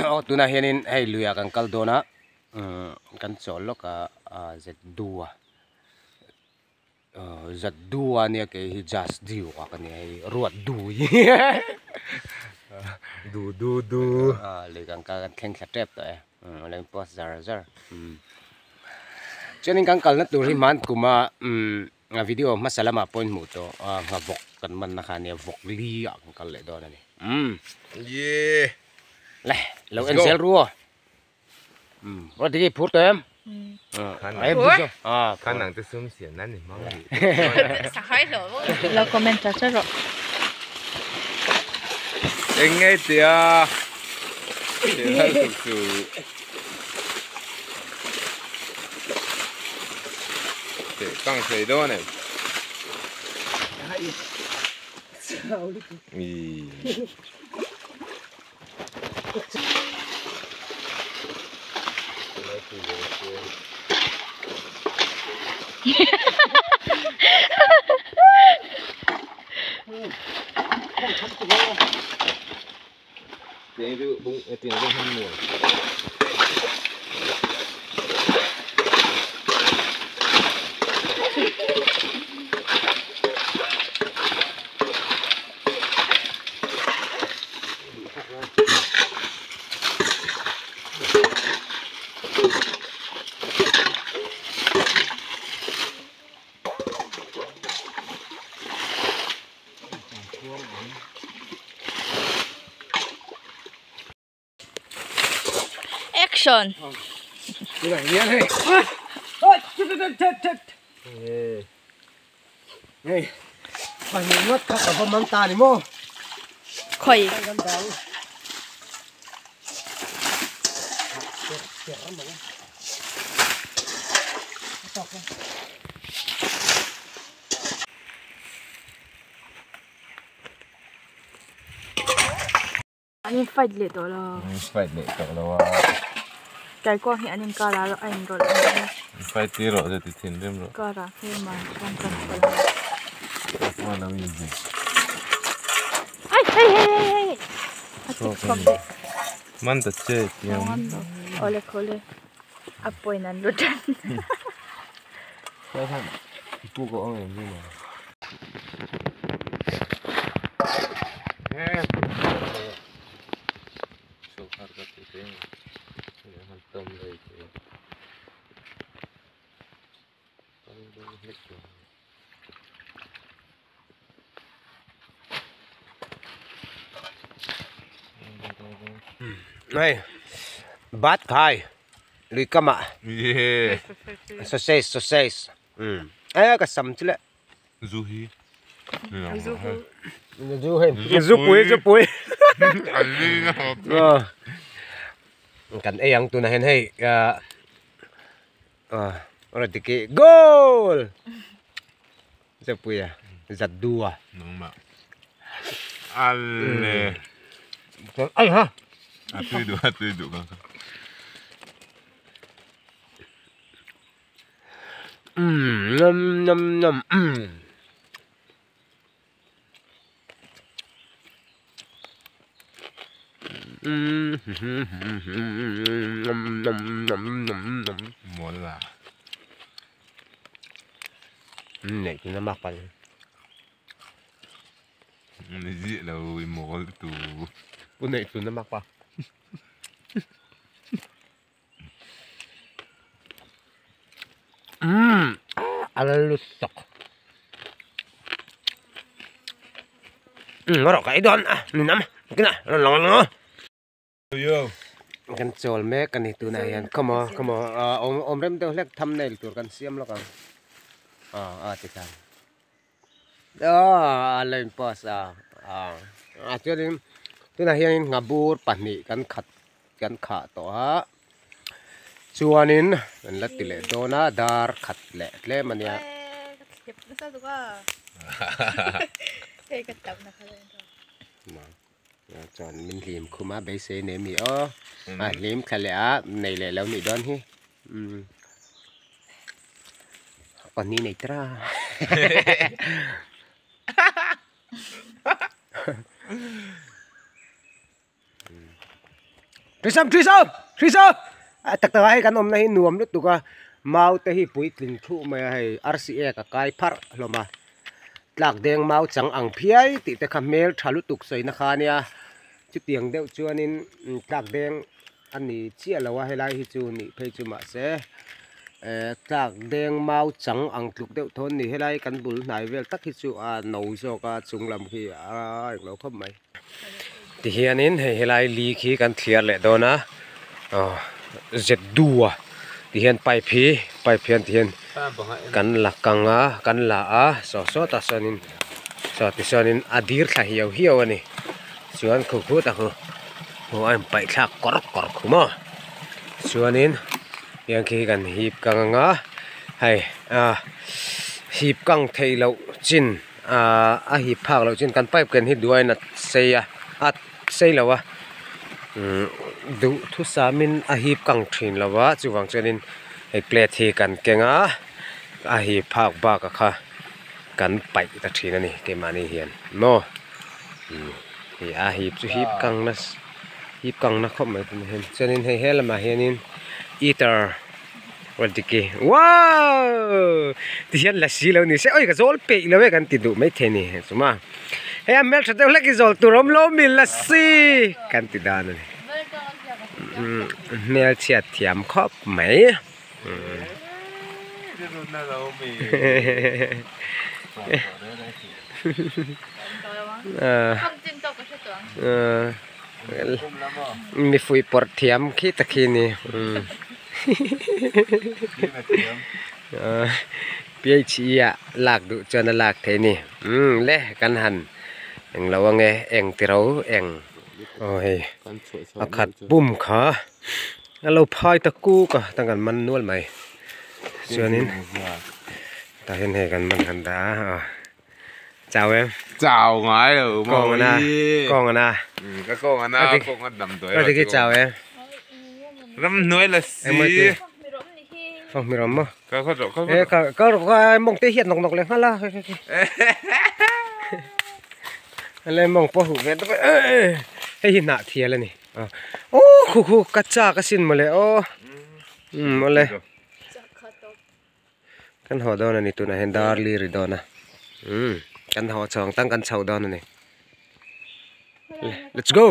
Aw tunah hianin hei luiah kan kal dawn a kan chawl lawk a Zedua Zadua ania kei hi Jasdiwa ka nia hei ruat dui du du du lui kan kal kan thleng thla tep tawh e a lo in post zar zar chuanin kan kalna tur hi hman kuma A video hmasa lamah pawhin hmuh tawh a ngha vawk kan manna kha ania vawk li ah kan kal leh dawn a ni. Umm. Ye. Le, lo en zel ru aw. Umm, rawh tiki phur tawh em? Khan Ai bu zo. Ah, khan nang te sum sian nan ni hmang ni. Sanghai hlawh bawk. Lo comment ta che rawh. Eng nge tia. Thil hal tuk chu. Teh kang thei dawn em? Action! Khawi. An in fight leh tawh lo. An fight leh tawh lo a. Kaikuang hi an in kar ah a in rawlh ang a. In fight tir rawh zet i thinrim rawh. Kar ah hmel chuan kan kal ang. Kaikuang lo in zin. Ai hei hei hei hei. A chik chhuak daih. Man ta che tiang. Awle khawle. A point an lut tan. Hei bat khai lui kamah sausage sausage umm e ka sam chu le zu hi zu hei zu pui zu pui kan ei ang tunah hian hei ah rawn ti ki goal Zapuia Zadua nangmah alle ai ha a tui duh a tui duh ka umm nam nam nam umm Mual a. Neih chu na mak pal. Ni zih lo i mawl tu. Pu neih chu na mak pa. Umm a la lut tawk. Umm rawh ka ei dawn a ni nam kina rawn lang ang aw. Kan chawl mek a ni tunah hian come on come on ah awm awm rem deuh hlek thumbnail tur kan siam lawk ang ah ah tikhan ah a la in pass a ah ah chuanin tunah hianin nghabur pahnih kan khat kan khah tawh a chuanin kan la ti leh dawn a dar khat leh tlem a nia. Chuan min hlim khum a beisei nei mi aw a hlim thla leh a nei leh lo nih dawn hi umm pahnih nei tara Thrisam thrisam thrisam a tak takah hei kan awmna hi nuam lutuk a mau te hi puitling thuh mai a hei arsi ek a kai pharh hlawm a tlak deng mau chang ang phiai tih te kha hmel tha lutuk sawina kha ania chutiang deuh chuanin tlak deng a ni chiah lo a helai hi chu nih phei chu mahse eh tlak deng mau chang ang tluk deuh thawn a ni helai kan bul hnai vel tak hi chu a no zawk a chung lam khi a englo khawp mai. Tihianin hei helai li khi kan thliar leh dawn a aw zet du a tihian pipe hi pipe hian tihian kan la kang a kan la a saw sawtah sawnin saw tichuanin a dir thla hiau hiau a ni chuan khu khut a khu khu a inpaih thlak kawr kawr khum a chuanin tiang khi kan hip kang ang a hei ah hip kang theih loh chin. Ahh a hip phak loh chuan kan pipe ken hi duain a sei a a sei lo a umm duh thusamin a hip kang thin lo a chuvang chuanin hei plate hi kan keng a a hip phak bak a kha kan paih ta thin a ni keimahni hian maw umm hei a hip chu hip kang nasa hip kang na khawp mai tunah hian chuanin hei he lamah hianin heater. Rawn ti ki wow ti hian la si lo ni se oi ka zawl peih lo e kan ti duh maithei ni chuma hei a hmeltha deuh hlek i zawl tur awm lo mi la si kan ti dan a ni hmelchhiat thiam khawp mai Mi fuih pawrh thiam khi ta khi ni PHE ah lak duh chuan a lak theih a ni le kan han eng lo ange eng ti ro eng aw hei a khat pum kha a lo phai ta kuk a tang kan man nual mai chuanin tah hian hei kan man han dah a. Chau em? Chau ngai lo maw Kawng ana, kawng ana. Ka kawng ana, kawng a dam dawi Ka tiki chau em? Ram hnuai la si. Phong mi rom maw? Ka khaw rawh, ka khaw rawh. Ka ka ka mong te hiat nok nok le nghal a. Le mong pawh huh ve deuh e. Hei hi hnah thial a ni. Oh khu khu ka chak asin mawle aw. Um mawle. Kan haw dawn a ni tunah hian dar li ri dawn a umm kan haw chho ang tang kan chho dawn a ni let's go.